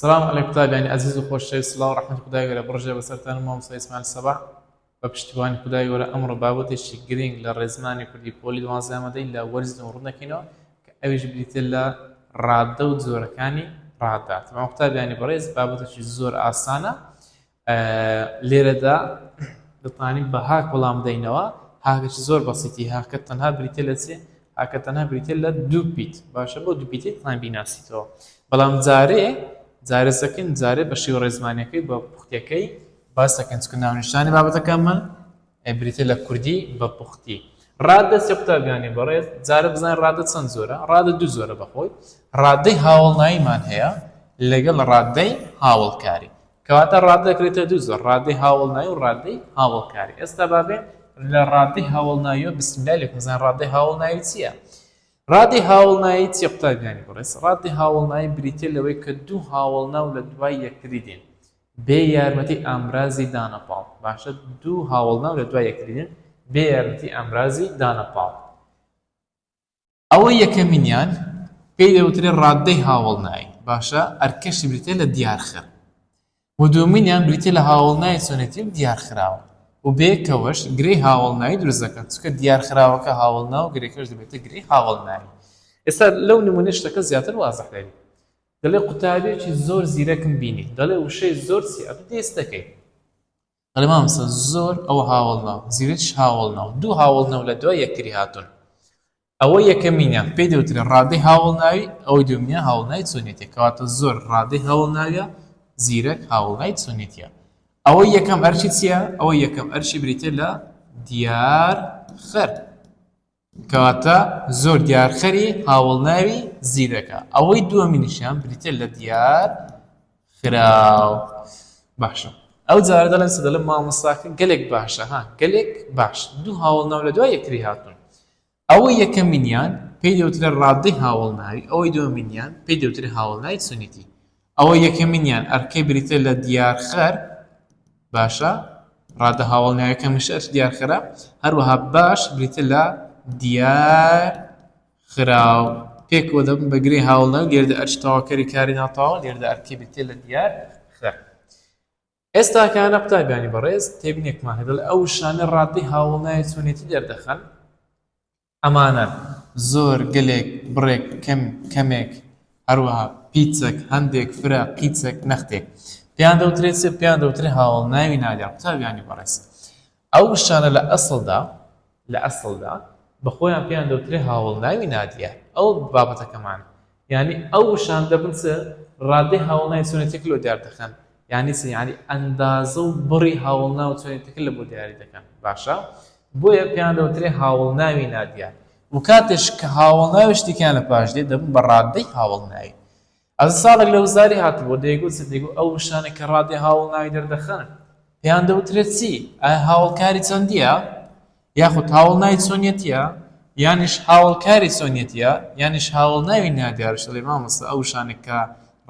سلام علیک قوتابیانی ئەزیز و خۆشەویست سڵاو ڕەحمەتی خودای گەورە بڕژێ بەسەرتان و مامۆستا ئیسماعیل سەباح بە پشتیوانی خودای گەورە ئەمڕۆ بابەتێکی گرنگ لە ڕێزمانی کوردی پۆلی دوانزە ئامادەین لە وەرزی دووەم ڕوون دەکەینەوە کە ئەویش بریتیە لە ڕادە و جۆرەکانی ڕادە تەمام قوتابیانی بەڕێز بابەتێکی زۆر ئاسانە لێرەدا دەتوانین بە هاک وەڵام بدەینەوە هاکێکی زۆر بەسیتی هاکە تەنها بریتە لە چێ هاکە تەنها بریتە لە دوو پیت باشە بۆ دوو پیتی دەتوانین بیناسیتەوە بەڵام جارێ جارێ سەکن جارێ بە شێوە ڕێزمانەکەی بە پوختەکەی باس دەکەن چونکە ناونیشانی بابەتەکەمان بریتە لە کوردی بە پوختی ڕادە سێ قوتابیانی بەڕێز جارە بزانین ڕادە چەند زۆرە ڕادە دوو زۆرە بەخۆی ڕادەی هاوڵناییمان هەیە لەگەڵ ڕادەی هاوڵکاری کەواتە ڕادە دەکرێتە دوو زۆر ڕادەی هاوڵنایی و ڕادەی هاوڵکاری ئێستا با بێن لە ڕادەی هاوڵناییەوە بسم الله لێکم بزانین ڕادەی هاوڵنایی چییە ڕادەی هاوڵنایی چییە قوتابیانی بەڕێز ڕادەی هاوڵنایی بریتیە لەوەی کە دوو هاوڵناو لە دوای یەکتری دێن بێ یارمەتی ئامرازی دانەپاڵ باشە دوو هاوڵناو لە دوای یەکتری دێن بێ یارمەتی ئامرازی دانەپاڵ ئەوەی یەکەمینیان پێی دەوترێت ڕاددەی هاوەڵناوی، باشە ئەرکەشی بریتیە لە دیارخەر و دووەمینیان بریتیە لە هاوەڵناوی چۆنێتی و دیارخراوە و بەیەکەوەش گرێی هاوەڵناوی دروست دەکەن چونکە دیارخراوەکە هاوەڵناو و گرێکەش دەبێتە گرێی هاوەڵناوی. ئێستا لەو نمونەی شتەکە زیاتر وازح دەبی. دەڵێ قوتابیەکی زۆر زیرەکم بینی دەڵێ وشەی زۆر چیە ئەتوو دێست دەکەی. ئەڵێ مامۆستا زۆر ئەوە هاوەڵناو زیرەکیش هاوەڵناو دوو هاوەڵناو لە دوای یەکتری هاتوون ئەوە یەکەمینیان پێی دەوترێت ڕادەی هاوەڵناوی ئەوەی دووەمینیان هاوەڵناوی چۆنیەتیە کەواتە زۆر ڕادەی هاوەڵناویە زیرەک هاوەڵناوی چۆنیەتیە ئەوەی یەکەم ئەرکی چییە ئەوەی یەکەم ئەرکی بریتە لە دیار خەر کەواتە زۆر دیارخەری هاوەڵناوی زیرەکە. ئەوەی دووەمینیشیان بریتیە لە دیار خراو. باشە ئەو جارە دەڵێن چ دەڵێن مامۆستاکە گەلێک باشە ها گەلێک باش دوو هاوەڵناو لە دوای یەکتری هاتوون. ئەوەی یەکەمینیان پێی دەوترێت ڕادەی هاوەڵناوی ئەوەی دووەمینیان پێی دەوترێت هاوەڵناوی چۆنیەتی. ئەوەی یەکەمینیان ئەرکەی بریتیە لە دیارخەر باشە ڕادە هاوەڵناویەکە هەمیشە ئەرکی دیارخەرە هەروەها باش بریتیە لە دیار خراو پێکەوە دەبن بە گرێی هاوەڵناوی لێرەدا ئەرکی تەواوکەری کاری ناتەواو لێرەدا ئەرکی بریتیە لە دیار خەر ئێستاکانە قوتابیانی بەڕێز تێبینێکمان هەیە دەڵێ ئەو وشانە ڕادەی هاوەڵناوی چۆنێتی دەردەخەن ئەمانەن، زۆر، گەلێک، بڕێک، کەم، کەمێک، هەروەها، پیچەک، هەندێک، فرە، قیچەک، نەختێک. پێیان دەوترێت چ؟ پێیان دەوترێت هاوەڵناوی نادیار. قوتابیانی بەڕێز، ئەو وشانە لە ئەسڵدا، لە ئەسڵدا، بە خۆیان پێیان دەوترێت هاوەڵناوی نادیار. ئەوە بابەتەکەمانە. یانی ئەو وشانە دەبن چ؟ ڕادەی هاوەڵناوی چۆنێتیەکە لۆ دیار دەخەن. یانی چ؟ یانی ئەندازە و بڕی هاوەڵناو چۆنێتیەکە لە بۆ دیاری دەکەن. باشە؟ بۆیە پێیان دەوترێ هاوەڵناوی نادیار و کاتێش کە هاوەڵناوی شتێکیان لە پاش دێت دەبن بە ڕادەی هاوەڵناوی. ئەز ساڵێک لە وزاری هاتبوو دەیگوت چ؟ دەیگوت ئەو وشانەی کە ڕادەی هاوەڵناوی دەردەخەن پێیان دەوترێت چی؟ ئایا هاوەڵکاری چەندییە؟ یاخود هاوەڵناوی چۆنیەتییە؟ یانیش هاوەڵکاری چۆنیەتییە؟ یانیش هاوەڵناوی نادیارش دەڵێ مامۆستا ئەو وشانەی کە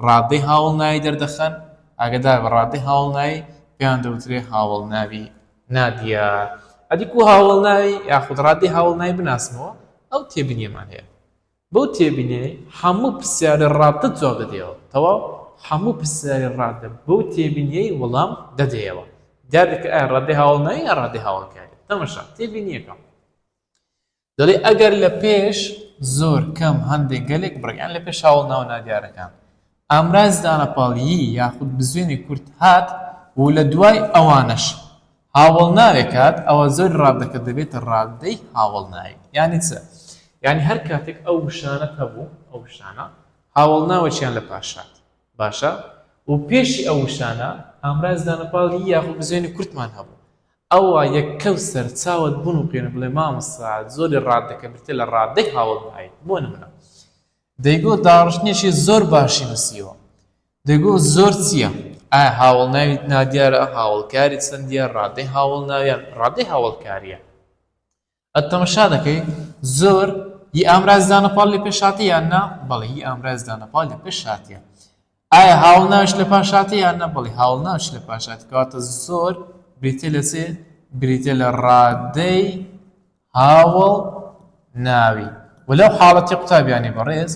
ڕادەی هاوەڵناوی دەردەخەن ئاگادار بە ڕادەی هاوەڵناوی پێیان دەوترێ هاوەڵناوی نادیار ئەدی کو هاوەڵناوی یاخود ڕادەی هاوەڵناوی بناسمەوە ئەو تێبینیەمان هەیە بەو تێبینیەی هەموو پرسیاری ڕادە جواب دەدەیەوە تەواو هەموو پرسیاری ڕادە بەو تێبینیەی وەڵام دەدەیەوە دیار دەکە ئایا ڕادەی هاوەڵناوی یا ڕادەی هاوەڵکاری تەمەشا تێبینیەکە دەڵێ ئەگەر لە پێش زۆر کەم هەندێک گەلێک بڕێک یان لە پێش هاوەڵناوە نادیارەکان ئامراز دانەپاڵ ی یاخود بزوێنی کورت هات و لە دوای ئەوانەش هاوەڵناوێک هات ئەوە زۆری ڕادەکە دەبێتە ڕادەی هاوەڵناوی یانی چ؟ یانی هەر کاتێک ئەو وشانەت هەبوو ئەو وشانە هاوەڵناوێکیان لە پاش هات باشە و پێشی ئەو وشانە ئامراز دانەپاڵ ی یاخود بزوێنی کورتمان هەبوو ئەوا یەکەو سەرچاوەت بنوقێنە بڵێ مامۆستا زۆری ڕادەکە بریتیە لە ڕادەی هاوەڵناوی بۆ نمونە دەیگۆ داڕشتنێکی زۆر باشی نووسیوە. دەیگۆ زۆر چییە؟ ئایا هاوەڵناوی نادیارە، هاوەڵکاری چەندییە، ڕادەی هاوەڵناویان، ڕادەی هاوەڵکارییە. ئە تەمەشا دەکەی زۆر ی ئامراز دانەپاڵ لە پێش هاتیە یان نا؟ بەڵێ ی ئامراز دانەپاڵ لە پێش هاتیە. ئایا هاوەڵناویش لە پاش هاتیە یان نا؟ بەڵێ هاوەڵناویش لە پاش هاتیە. کەواتە زۆر بریتیە لە چی؟ بریتیە لە ڕادەی هاوەڵ ناوی و لەو حاڵەتی قوتابیانی بەڕێز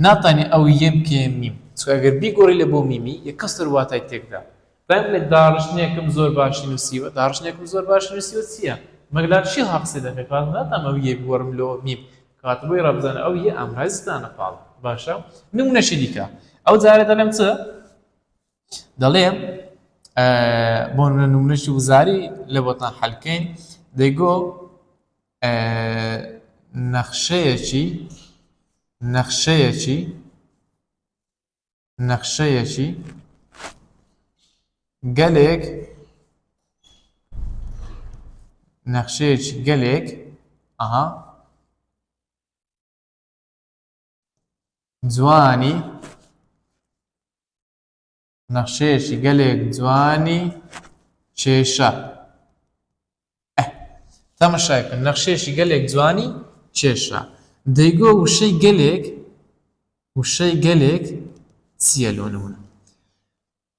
ناتوانین ئەو یە بکەیە میم. چونکە ئەگەر بیگۆڕی لە بۆ میمی یەکەسەر واتای تێکدا. دایم بڵێ داڕشتنێکم زۆر باشی نووسیوە، داڕشتنێکم زۆر باشی نووسیوە چییە؟ مەگەر چی ها قسەی دەکەی؟ کەواتە ناتوانم ئەو یە بگۆڕم لۆ میم، کەواتە بۆی ڕابزانە ئەو یە ئامرازی دانە پاڵ. باشە نمونەشی دیکە ئەو جارێ دەڵێم چ؟ دەڵێم بۆ نمونە نمونەشی وزاری لە بۆتان حەلکەین دەیگۆ نەخشەیەکی نەخشەیەکی نەخشەیەکی گەلێک نەخشەیەکی گەلێک ئەها جوانی نەخشەیەکی گەلێک جوانی کێشا. ئه تەمەشای بکەن نەخشەیەکی گەلێک جوانی کێشا. دەیگۆ وشەی گەلێک وشەی گەلێک چییە لۆ نمونە؟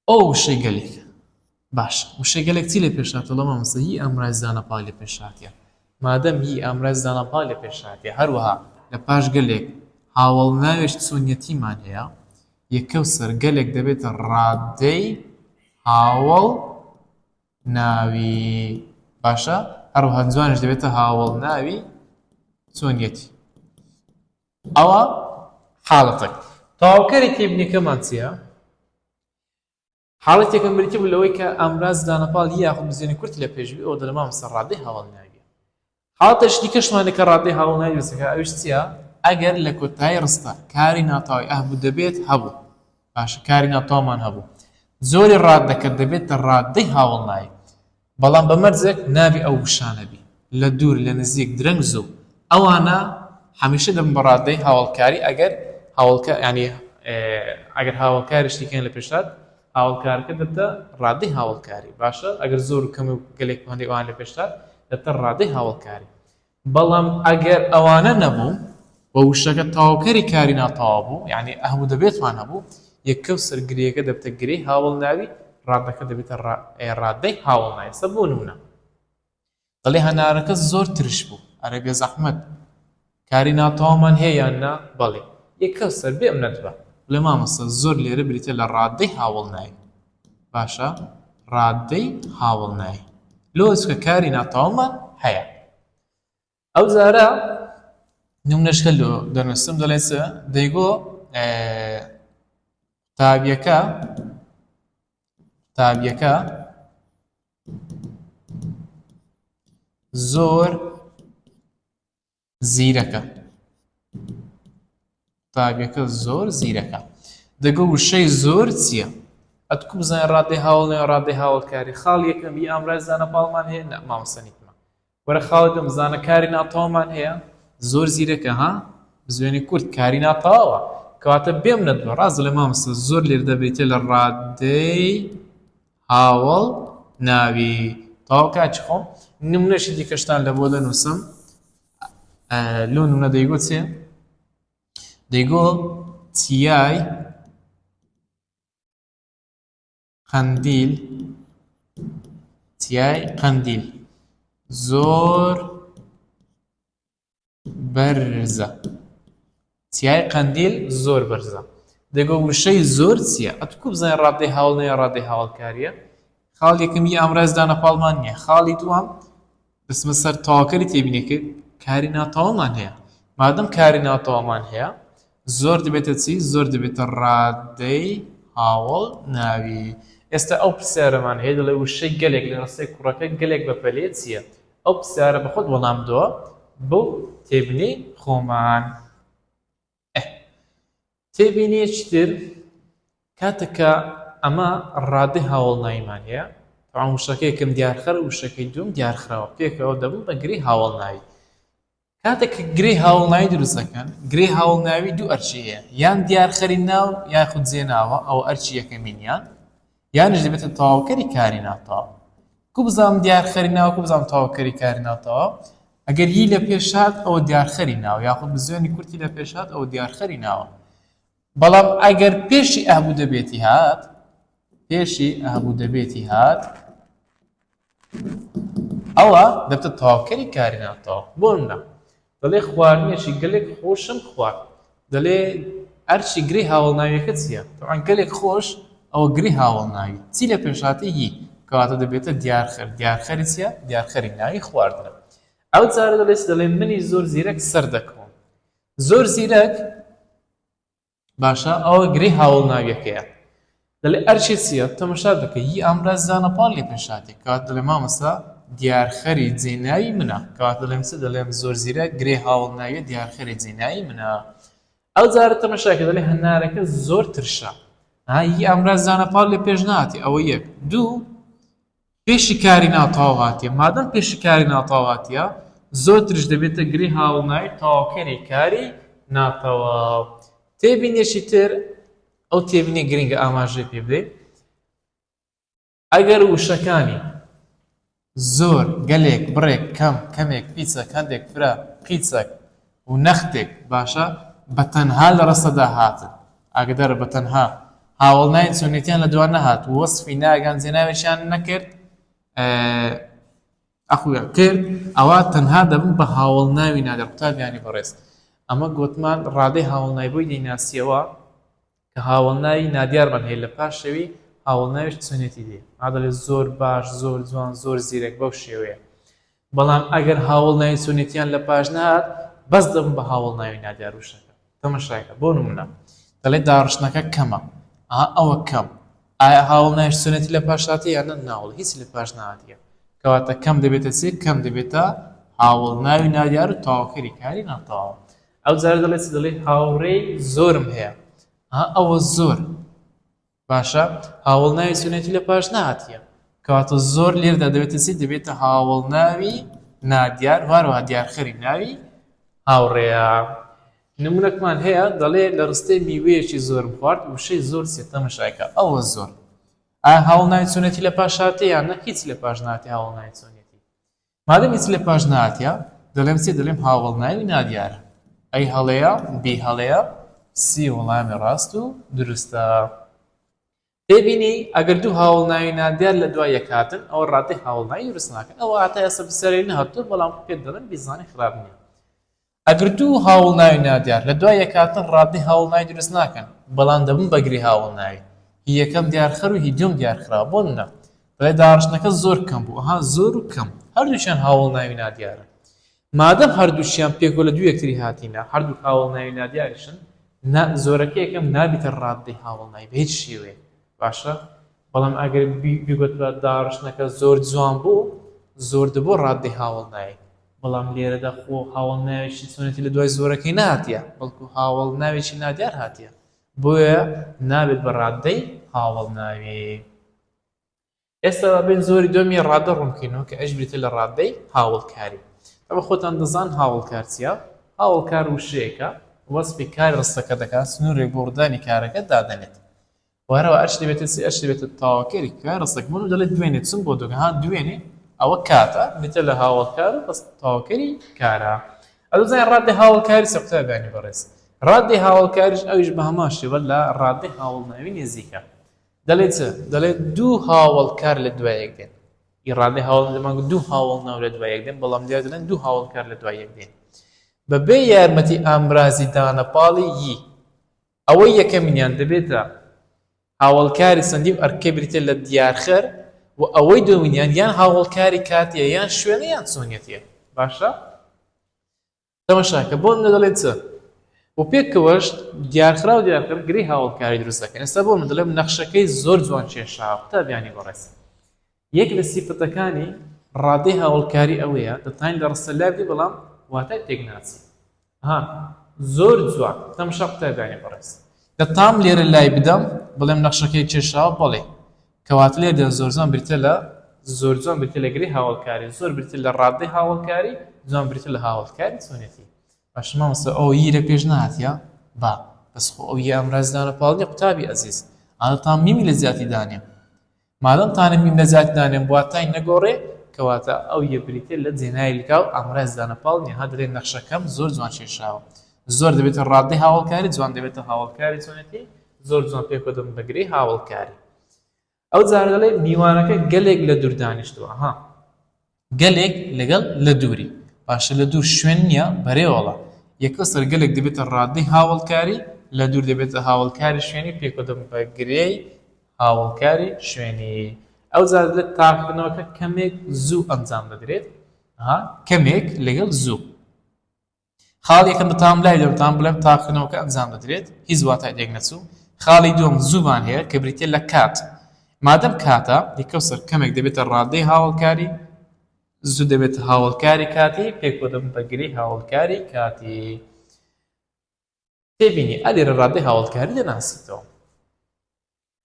ئەو وشەی گەلێک باش وشەی گەلێک چی لە پێش هاتووە ڵە مامۆستا هی ئامراز دانەپاڵ لە پێش هاتیە مادەم هی ئامراز دانەپاڵ لە پێش هاتیە هەروەها لە پاش گەلێک هاوەڵناوێک چۆنیەتیمان هەیە یەکەو سەر گەلێک دەبێتە ڕادەی هاوەڵ ناوی باشە هەروەها جوانیش دەبێتە هاوەڵ ناوی چۆنیەتی ئەوە حاڵەتێک تەواوکەری تێبینیەکەمان چییە؟ حاڵەتێکم بریتی بوو لەوەی کە ئامراز دانەپاڵ یاخود بزوێنی کورتی لە پێش بی ئەوە دەڵێ مامۆستا ڕادەی هاوەڵ ناویە حاڵەتێکی دیکەشمان هەیە کە ڕادەی هاوەڵ ناوی دروست دەکات ئەویش چییە؟ ئەگەر لە کۆتایی ڕستە کاری ناتەواوی ئەهبوو دەبێت هەبوو باشە کاری ناتەواومان هەبوو زۆری ڕادەکە دەبێتە ڕادەی هاوەڵ ناوی بەڵام بە مەرجێک نابی ئەو وشانە بی لە دوور لە نزیک درەنگ زوو ئەوانە هەمیشە دەبن بە ڕادەی هاوەڵکاری ئەگەر هاوەڵکە یانی ئەگەر هاوەڵکاری شتێکیان لە پێشات هاوەڵکارەکە دەبتە ڕادەی هاوەڵکاری باشە ئەگەر زۆر و کەم و گەلێک هەندێک ئەوان لە پێشات دەبتە ڕادەی هاوەڵکاری بەڵام ئەگەر ئەوانە نەبوو و وشەکە تەواوکەری کاری ناتەواو بوو یعنی ئەهموو دەبێتمان هەبوو یەکە و سەر گرێیەکە دەبتە گرێی هاوەڵناوی ڕادەکە دەبێتە ڕادەی هاوەڵناوی ئێستا بۆ نمونە دەڵێ هەنارەکە زۆر ترش بوو ئەرێ بێزەحمەت کاری ناتەواومان هەیە یان نا بەڵێ یەکە و سەر بێ منەت بە بڵێ مامۆستا زۆر لێرە بریتە لە ڕادەی هاوەڵناوی باشە ڕادەی هاوەڵناوی لۆ چکە کاری ناتەواومان هەیە ئەو جارە نمونەشکە لۆ دەنووسم دەڵێ چ دەیگۆ قوتابیەکە قوتابیەکە زۆر زیرەکە قوتابیەکە زۆر زیرەکە دەگۆ وشەی زۆر چییە؟ ئەتکو بزانین ڕادەی هاوڵ نوێ ڕادەی هاوڵکاری خاڵ یەکەم بی ئامراز زانە پاڵمان هەیە نە مامۆستا نیتمە وەرە خاڵی دوم زانە کاری ناتەواومان هەیە زۆر زیرەکە ها بزوێنی کورت کاری ناتەواوە کەواتە بێم نەدوە ڕاست دەڵێ مامۆستا زۆر لێردا بریتە لە ڕادەی هاوەڵ ناوی تەواو کاکی خۆم نمونەشی دیکەشتان لە بۆ دەنووسم لۆ نمونە دەیگۆ چێ دەیگۆ چیای قەندیل چیای قەندیل زۆر بەرزە چیای قەندیل زۆر بەرزە دەگۆ وشەی زۆر چییە ئەتکو بزانین ڕادەی هاوڵ نیە ڕادەی هاوڵکاریە خاڵ یەکەمی ئامراز دانە پاڵمان نییە خاڵی دووەم دەستمە سەر تەواوکەری تێبینیەکە کاری ناتەواومان هەیە مادەم کاری ناتەواومان هەیە زۆر دەبێتە چی زۆر دەبێتە ڕادەی هاوڵ ناوی ئێستا ئەو پرسیارەمان هەیە دەڵێ وشەی گەلێک لە ڕستەی کوڕەکە گەلێک بەپەلێ چییە ئەو پرسیارە بە خۆت وەڵام بدەوە بەو تێبینی خۆمان تێبینیەکی تر کاتێک کە ئەمە ڕادەی هاوەڵناویمان هەیە تەوان وشەکە یەکەم دیارخەر وشەکەی دووەم دیارخراوە پێکەوە دەبن بە گرێی هاوەڵناوی کاتێک کە گرێی هاوەڵناوی دروست دەکەن گرێی هاوەڵناوی دوو ئەرکی هەیە یان دیارخەری ناو یاخود جێناوە ئەوە ئەرکی یەکەمینیان یانیش دەبێتە تەواوکەری کاری ناتەواو کو بزانم دیارخەری ناو کو بزانم تەواوکەری کاری ناتەواو ئەگەر ی لە پێش هات ئەوە دیارخەری ناو یاخود بزوێنی کورتی لە پێش هات ئەوە دیارخەری ناوە بەڵام ئەگەر پێشی ئەهبوو دەبێتی هات پێشی ئەهبوو دەبێتی هات ئەوە دەبتە تەواوکەری کاری ناتەواو بۆ نمونە دەڵێ خواردنێکی گەلێک خۆشم خوارد دەڵێ. ئەرچی گرێی هاوەڵناویەکە چییە؟ تەبعەن گەلێک خۆش ئەوە گرێی هاوەڵناوی چی لە پێش هاتێ ی کەواتە دەبێتە دیارخەر دیارخەری چییە؟ دیارخەری ناوی خواردنە ئەو جارە دەڵێ چ دەڵێ منی زۆر زیرەک سەردەکەوم زۆر زیرەک باشە ئەوە گرێی هاوەڵناویەکەیە دەڵێ ئەرکی چییە؟ تەمەشا دەکە ی ئامراز دانەپاڵ لێ پێش هاتێ کەواتە دەڵێ مامۆستا دیارخەری جێناوی منە کەواتە دەڵێم چ دەڵێم زۆر زیرەک گرێی هاوەڵناویە دیارخەری جێناوی منە ئەو جارە تەمەشا کە دەڵێ هەنارەکە زۆر ترشە ها ی ئامراز دانەپاڵ لێ پێش ناهاتێ ئەوە یەک دوو پێشی کاری ناتەواو هاتیە مادەم پێشی کاری ناتەواو هاتیە زۆر ترش دەبێتە گرێ هاوڵناوی تەواوکەری کاری ناتەواو تێبینێکی تر ئەو تێبینی گرنگە ئاماژەی پێ بدەین ئەگەر وشەکانی زۆر، گەلێک، بڕێک، کەم، کەمێک، پیچەک، هەندێک، فرە، قیچەک و نەختێک، باشە، بە تەنها لە ڕستەدا هاتن، ئاگەدارە بە تەنها، هاوەڵناوی چۆنێتیان لە دوا نەهات و وەسفی ناگان جێناوێکیان نەکرد، ئەخویا کرد، ئەوا تەنها دەبن بە هاوەڵناوی نادیار. قوتابیانی بەڕێز، ئەمە گۆتمان ڕادەی هاوەڵناوی بۆی دەیناسیەوە، کە هاوەڵناوی نادیارمان هەیە لە پاش شەوی هاوەڵناویش چۆنێتی دێ ها دەڵێ زۆر باش زۆر جوان زۆر زیرەک بەو شێوەیە بەڵام ئەگەر هاوەڵناوی چۆنێتیان لە پاش نەهات بەس دەبن بە هاوەڵناوی نادیار وشەکە تەمەشاکە بۆ نمونە دەڵێ داڕشتنەکە کەمە ئا ئەوە کەم ئایا هاوەڵناویش چۆنێتی لە پاش هاتیە یان نە ناوەڵ هیچ لە پاش نەهاتیە کەواتە کەم دەبێتە چی کەم دەبێتە هاوەڵناوی نادیار و تەواوکەری کاری ناتەواو ئەو جارە دەڵێ چ دەڵێ هاوڕێی زۆرم هەیە ها ئەوە زۆر باشە هاوڵناوی سونەتی لە پاش نهاتیە کەواتە زۆر لێردا دەبێتە چی دەبێتە هاوڵناوی نادیار هەروەها دیارخەری ناوی هاوڕێیە نمونەکمان هەیە دەڵێ لە ڕستەی میوەیەکی زۆرم خوارد وشەی زۆر چیە تەمەشاکە ئەوە زۆر ئایا هاوڵناوی چۆنێتی لە پاش هاتێ یان نە هیچ لە پاش ناتی هاوڵناوی چۆنێتی مادەم هیچ لە پاش نەهاتیە دەڵێم چی دەڵێم هاوەڵناوی نادیارە A هەڵەیە B هەڵەیە C وەڵامی ڕاست و دروستە تێبینی ئەگەر دوو هاوەڵناوی نادیار لە دوای یەک هاتن ئەوە ڕادەی هاوەڵناوی دروست ناکەن ئەوە هەتا ئێستا پرسیارێک نەهاتووە بەڵام پێت دەڵێم بیزانی خراپ نییە ئەگەر دوو هاوەڵناوی نادیار لە دوای یەک هاتن ڕادەی هاوەڵناوی دروست ناکەن بەڵام دەبن بە گرێ هاوەڵناوی هی یەکەم دیارخەر و هی دووەم دیارخراوە بۆ نمونە دەڵێ داڕشتنەکە زۆر کەم بوو ئەها زۆر و کەم هەردووکیان هاوەڵناوی نادیارن مادەم هەردووکیان پێکەوە لە دوو یەکتری هاتینە هەردووک هاوەڵناوی نادیاریشن نا زۆرەکە یەکەم نابیتە ڕادەی هاوەڵناوی بە هیچ شێوەیەک باشە بەڵام ئەگەر بیگوتبا داڕشتنەکە زۆر جوان بوو زۆر دەبوو ڕادەی هاوەڵناوی بەڵام لێرەدا خۆ هاوەڵناوێکی چۆنێتی لە دوای زۆرەکەی نەهاتیە بەڵکو هاوەڵناوێکی نادیار هاتیە بۆیە نابێت بە ڕادەی هاوەڵناوی. ئێستا با بێین زۆری دووەمی ڕادە ڕوون بکەینەوە کە ئەویش بریتیە لە ڕادەی هاوەڵکاری. ئەمە خۆتان دەزان هاوەڵکار چییە؟ هاوەڵکار وشەیەکە وەسفی کاری ڕستەکە دەکات، سنوورێک بۆ ڕوودانی کارەکە دادەنێت. و هەروەها ئەرچ دەبێتە چی؟ ئەرچ دەبێتە تەواوکەری کار ڕستەکە. بۆ نموونە دەڵێت دوێنێ چووم بۆ دوکان. ها دوێنێ ئەوە کاتە بریتیە لە هاوەڵکار و بەس تەواوکەری کارە. ئەدەزانین ڕادەی هاوەڵکاری چیە قوتابیانی بەڕێز؟ ڕادەی هاوەڵکاریش ئەویش بە هەمان شێوە لە ڕادەی هاوەڵناوی نزیکە. دەڵێ چ؟ دەڵێ دوو هاوەڵکار لە دوای یەک دێن. ئی ڕادەی هاوەڵ دەمان گوت دوو هاوەڵناو لە دوای یەک دێن، بەڵام لێرە دەڵێن دوو هاوەڵکار لە دوای یەک دێن. بەبێ یارمەتی ئامرازی دانەپاڵی ی. ئەوەی یەکەمینیان دەبێتە هاوەڵکاری چەندی و ئەرکەکەی بریتیە لە دیارخەر و ئەوەی دووەمینیان یان هاوەڵکاری کاتیە یان شوێنە یان چۆنیەتیە. باشە؟ تەماشاکە بۆ منە دەڵێن چ و پێکەوەش دیارخراو دیارخەر گرێی هاوڵکاری دروست دەکەن ئێستا بۆ من دەڵێم نەخشەکەی زۆر جوان کێشاوە قوتابیانی بەڕێز یەک لە سیفەتەکانی ڕادەی هاوڵکاری ئەوەیە دەتوانین لە ڕستە لای بدەی بەڵام واتای تێک ناچی ها زۆر جوان تەماشا قوتابیانی بەڕێز دەتام لێرە لای بدەم بڵێم نەخشەکەی کێشاوە بەڵێ کەواتە لێرەدا زۆر جوان بریتیە لە زۆر جوان بریتیە لە گرێی هاوەڵکاری زۆر بریتیە لە ڕادەی هاوەڵکاری جوان بریتیە لە هاوەڵکاری چۆنیەتی باشە مامۆستا ئەو ی لە پێش نەهاتیە با بەس خۆ ئەو ی ئامراز دانە پاڵ نیە قوتابی ئەزیز ئانا تا میمی لە جیاتی دانێم مادەم تانە میم لە جیاتی دانێم واتای نەگۆڕێ کەواتە ئەو یە بریتیە لە جێناوی لکاو ئامراز دانە پاڵ نیە ها دەلێ نەخشەکەم زۆر جوان کێشاوە زۆر دەبێتە ڕادەی هاوەڵکاری جوان دەبێتە هاوەڵکاری چۆنێتی زۆر جوان پێکەوە دەبن بە گرێی هاوەڵکاری ئەو جارە دەڵێ میوانەکە گەلێک لە دوور دانیشتووە ها گەلێک لەگەڵ لە دووری باشە لە دوور شوێن نییە بەرێوەڵە یەکەسەر گەلێک دەبێتە ڕادەی هاوەڵکاری لە دوور دەبێتە هاوەڵکاری شوێنی پێکەوە دەبن بە گرێی هاوەڵکاری شوێنی. ئەوجا دەڵێت تاقیکردنەوەکە کەمێک زوو ئەنجام دەدرێت. ها کەمێک لەگەڵ زوو. خاڵی یەکەم دەتوانم لای دەتوانم بڵێم تاقیکردنەوەکە ئەنجام دەدرێت هیچ واتای تێک نەچوو. خاڵی دووەم زوومان هەیە کە بریتیە لە کات. مادەم کاتە یەکەو سەر کەمێک دەبێتە ڕادەی هاوەڵکاری زوو دەبێتە هاوەڵکاری کاتی پێکەوە دەبن بە گرێی هاوەڵکاری کاتی. تێبینی، ئا لێرە ڕادەی هاوەڵکاری دەناسیتەوە.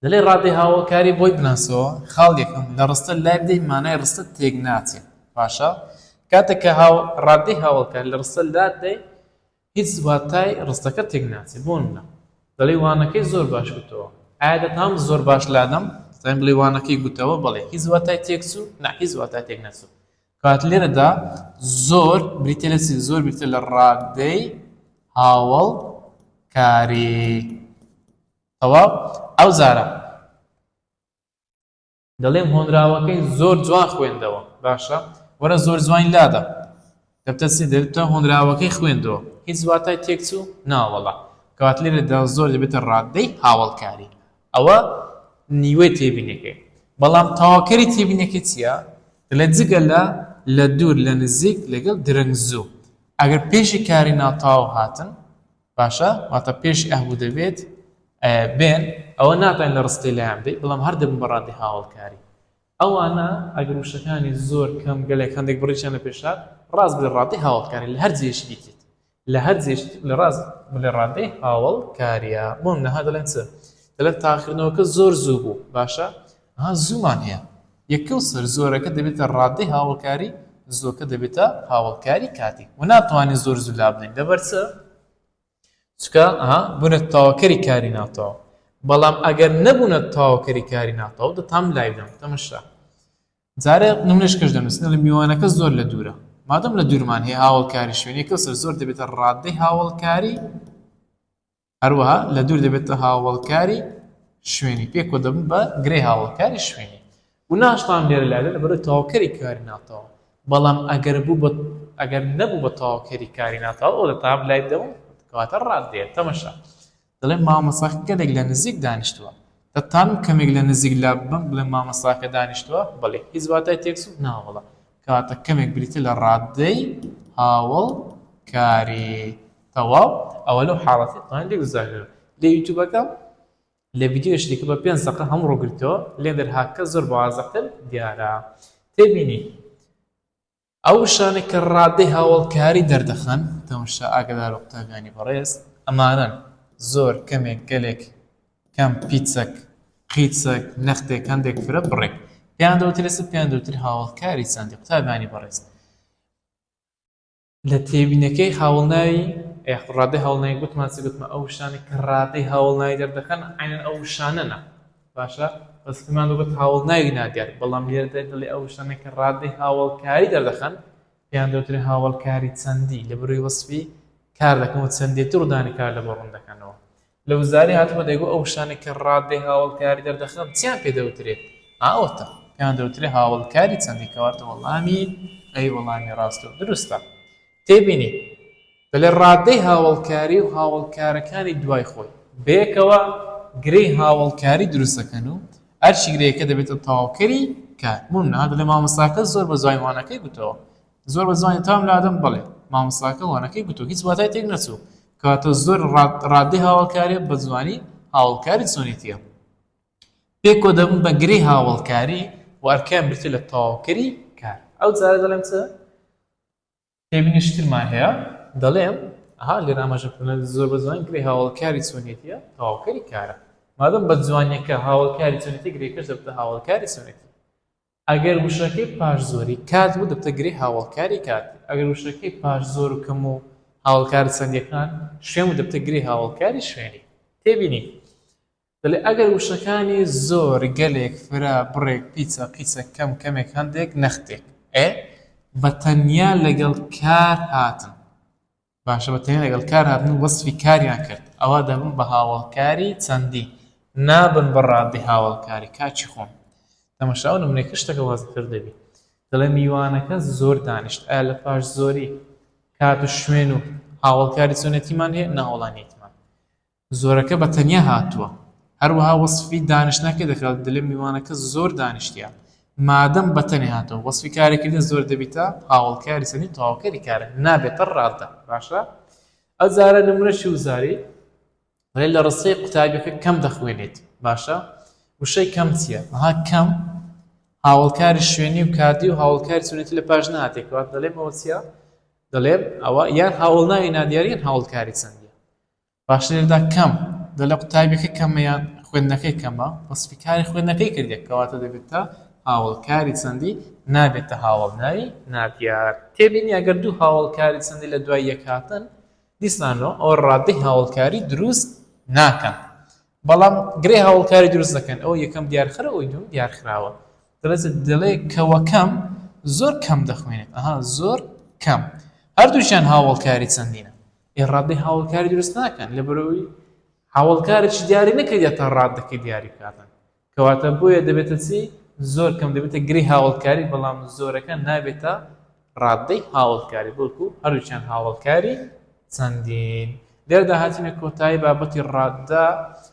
دەلێ ڕادەی هاوەڵکاری بۆی بناسەوە، خاڵ یەکەم، لە ڕستە لای بدەی مانای ڕستە تێک ناچێ. باشە کاتێک کە هاو ڕادەی هاوەڵکاری لە ڕستە لات دەی هیچ واتای ڕستەکە تێک ناچێ. بۆ نمونە دەڵێ وانەکەی زۆر باش گوتەوە. ئایا دەتوانم زۆر باش لادەم؟ دەتوانین بڵێ وانەکەی گوتەوە؟ بەڵێ. هیچ واتای تێک چوو؟ نا هیچ واتای تێک نەچوو. کات لێرەدا زۆر بریتە لە چی؟ زۆر بریتە لە ڕادەی هاوەڵکاری. تەواو ئەو جارە دەڵێم هۆنراوەکەی زۆر جوان خوێندەوە باشە وەرە زۆر جوانی لادە دەبتە چی دەبتە هۆنراوەکەی خوێندەوە هیچ واتای تێکچوو ناوەڵا کەوات لێرەدا زۆر دەبێتە ڕادەی هاوەڵکاری ئەوە نیوەی تێبینەکەی بەڵام تەواوکەری تێبینەکەی چییە لە جگە لە لە دوور لە نزیک لەگەڵ درەنگ زوو ئەگەر پێشی کاری ناتەواو هاتن باشە واتە پێشی ئه بوو دەبێت بێن ئەوە ناتوانین لە ڕستەی لایان بدەیت بەڵام هەر دەبن بە ڕادەی هاوەڵکاری ئەوانە ئەگەر وشەکانی زۆر کەم گەلێک هەندێک بڕیشیان لە پێشات ڕاست بڵێ ڕادەی هاوەڵکاری لە هەر جێیەکی دیتیت لە هەر جێیەکی لە ڕاست بڵێ ڕادەی هاوەڵکاریە بۆ نمونە دەڵێن چ دەڵێن تاقیکردنەوەکە زۆر زوو بوو باشە ها زوومان هەیە یەکە و سەر زۆرەکە دەبێتە ڕادەی هاوەڵکاری زۆکە دەبێتە هاوەڵکاری کاتی و ناتوانین زۆر زوو لابدەین لەبەر چ چکە ها بوونە تەواوکەری کاری ناتەواو بەڵام ئەگەر نەبوونە تەواوکەری کاری ناتەواو دەتام لای بدەم تەمەشا جارێ نمونەش کەش دەنووسن دەڵێ میوانەکە زۆر لە دوورە مادەم لە دوورمان هەیە هاوەڵکاری شوێنێکە سەر زۆر دەبێتە ڕادەی هاوەڵکاری هەروەها لە دوور دەبێتە هاوەڵکاری شوێنی پێکەوە دەبن بە گرێی هاوەڵکاری شوێنی و ناشتان لێرە لادە لەبەرەوەی تەواوکەری کاری ناتەواو بەڵام ئەگەر بوو بە ئەگەر نەبوو بە تەواوکەری کاری ناتەواو ئەو دەتاب لای بدەم کەواتە ڕادەیە تەمەشا دەڵێم مامۆستاکە گەلێک لە نزیک دانیشتووە دەتانم کەمێک لە نزیک لا ببەم بڵێم مامۆستاکە دانیشتووە بەڵێ هیچ واتای تێکچوو ناوەڵا کەواتە کەمێک بریتە لە ڕادەی هاوەڵکاری تەواو ئەوە لەو حاڵەتی توانین لێک بزانین لە یوتیوبەکە لە ڤیدیۆیش دیکە بە پێنج دەقە هەموو ڕووگرتەوە لێ دەرهاکە زۆر بە وازحتر دیارە تێبینی ئەو وشانەی کە ڕادەی هاوەڵکاری دەردەخەن تەماشا ئاگادار و قوتابیانی بەڕێز ئەمانەن زۆر کەمێک گەلێک کەم پیچەک قیچەک نەختێک هەندێک فرە بڕێک پێیان دەوترێت چ پێیان دەوترێت هاوەڵکاری چەندی قوتابیانی بەڕێز لە تێبینەکەی هاوەڵناوی یاخود ڕادەی هاوەڵناوی گوتمان چی گوتمان ئەو وشانەی کە ڕادەی هاوەڵناوی دەردەخەن عەینەن ئەو وشانەنە باشە بەس پێمان دەگوت هاوەڵناوی نادیار بەڵام لێرەدا دەڵێ ئەو وشانەی کە ڕادەی هاوەڵکاری دەردەخەن پێیان دەوترێ هاوەڵکاری چەندی لە بەرەوەی وەسفی کار دەکەن و چەندێتی ڕوودانی کار لە بۆ ڕوون دەکەنەوە لە وزاری هاتووە دەیگوت ئەو وشانەی کە ڕادەی هاوەڵکاری دەردەخەن چیان پێ دەوترێت؟ ئاوەتە پێیان دەوترێ هاوەڵکاری چەندی کەواتە وەڵامی ئەی وەڵامی ڕاست و دروستە. تێبینی، دەڵێ ڕادەی هاوەڵکاری و هاوەڵکارەکانی دوای خۆی بەیەکەوە گرێی هاوەڵکاری دروست دەکەن و ئەرکی گرێیەکە دەبێتە تەواوکەری کار. بۆ نمونە دەڵێ مامۆستاکە زۆر بە جوانی وانەکەی گوتەوە. زۆر بە جوانی تام لادەم بەڵێ مامۆستاکە وانەکەی گوتەوە هیچ واتای تێک نەچوو کەواتە زۆر ڕادەی هاوەڵکاریە بە جوانی هاوەڵکاری چۆنێتیە. پێکەوە دەبن بە گرێی هاوەڵکاری و ئەرکیان بریتیە لە تەواوکەری کار. ئەو جارە دەڵێم چ؟ تێبینیش ترمان هەیە دەڵێم ئەها لێرە ئاماژە بکەم زۆر بە جوانی گرێی هاوەڵکاری چۆنیەتیە تەواوکەری کارە مادەم بە جوانیەکە هاوەڵکاری چۆنیەتی گرێکەش دەبتە هاوەڵکاری چۆنیەتی ئەگەر وشەکەی پاش زۆری کات بوو دەبتە گرێی هاوەڵکاری کات ئەگەر وشەکەی پاش زۆر و کەم و هاوەڵکاری چەندیەکان شوێن بوو دەبتە گرێی هاوەڵکاری شوێنی تێبینی دەڵێ ئەگەر وشەکانی زۆر، گەلێک، فرە، بڕێک، پیچە، قیچە، کەم، کەمێک، هەندێک، نەختێک. ئێ بە تەنیا لەگەڵ کار هاتن. باشە بە تەنیا لەگەڵ کار هاتن و وەسفی کاریان کرد ئەوا دەبن بە هاوەڵکاری چەندی نابن بە ڕادەی هاوەڵکاری کاکی خۆم تەمەشا ئەو نمونەیەکە شتەکە وازحتر دەبی دەڵێ میوانەکە زۆر دانیشت ئایا لە پاش زۆری کات و شوێن و هاوەڵکاری چۆنێتیمان هەیە ناوەڵا نیتمان. زۆرەکە بە تەنیا هاتووە. هەروەها وەسفی دانیشتنەکەی دەکات دەلێ میوانەکە زۆر دانیشتیە. مادەم بە تەنێ هاتووە وەسفی کارێکردن زۆر دەبیتە هاوڵکاری چەندی تەواوکەری کارە نابێتە ڕادە. باشە ئەوجارە نمونە چی وزاری دەڵێ لە ڕستەی قوتابیەکە کەم دەخوێنێت. باشە وشەی کەم چییە؟ ئەها کەم هاوڵکاری شوێنی و کاتی و هاوڵکاری چونێتی لە پاش ناتێک کەواتە دەڵێم ئەوە چییە؟ دەڵێم ئەوە یان هاوڵناوی نادیاری یان هاوڵکاری چەندیە. باشە لێرەدا کەم دەڵێ قوتابیەکە کەمە یان خوێندنەکەی کەمە وەسفی کاری خوێندنەکەی کردێ کەواتە دەبێتە هاوڵکاری چەندی نابێتە هاوڵناوی نادیار. تێبینی ئەگەر دوو هاوڵکاری چەندی لە دوای یەک هاتن دیسانەوە ئەوە ڕادەی هاوڵکاری دروست ناکەن بەڵام گرێ هاوڵکاری دروست دەکەن ئەو یەکەم دیارخەرە ئەوی دووەم دیارخراوە دەڵێت دەڵێ کەوەکەم زۆر کەم دەخوێنێت ئەها زۆر کەم هەردووشیان هاوڵکاری چەندینە ئێ ڕادەی هاوڵکاری دروست ناکەن لەبەرئەوەی هاوڵکارێکی دیاری نەکردیە تا ڕادەکەی دیاری بکاتن کەواتە بۆیە دەبێتە چی زۆر کەم دەبێتە گری هاوڵکاری بەڵام زۆرەکە نابێتە ڕادەی هاوڵکاری بەڵکو هەردووکیان هاوڵکاری چەندین لێرەدا هاتینە کۆتایی بابەتی ڕادە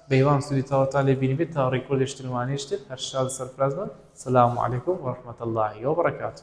بەهیوام سوودی تەواوتان لێ بینیبێت تا ڕیکۆردێشتر وانەیشتر هەر شاد و سەرفراز بن سلام علیکم ورحمة الله وبرکاته.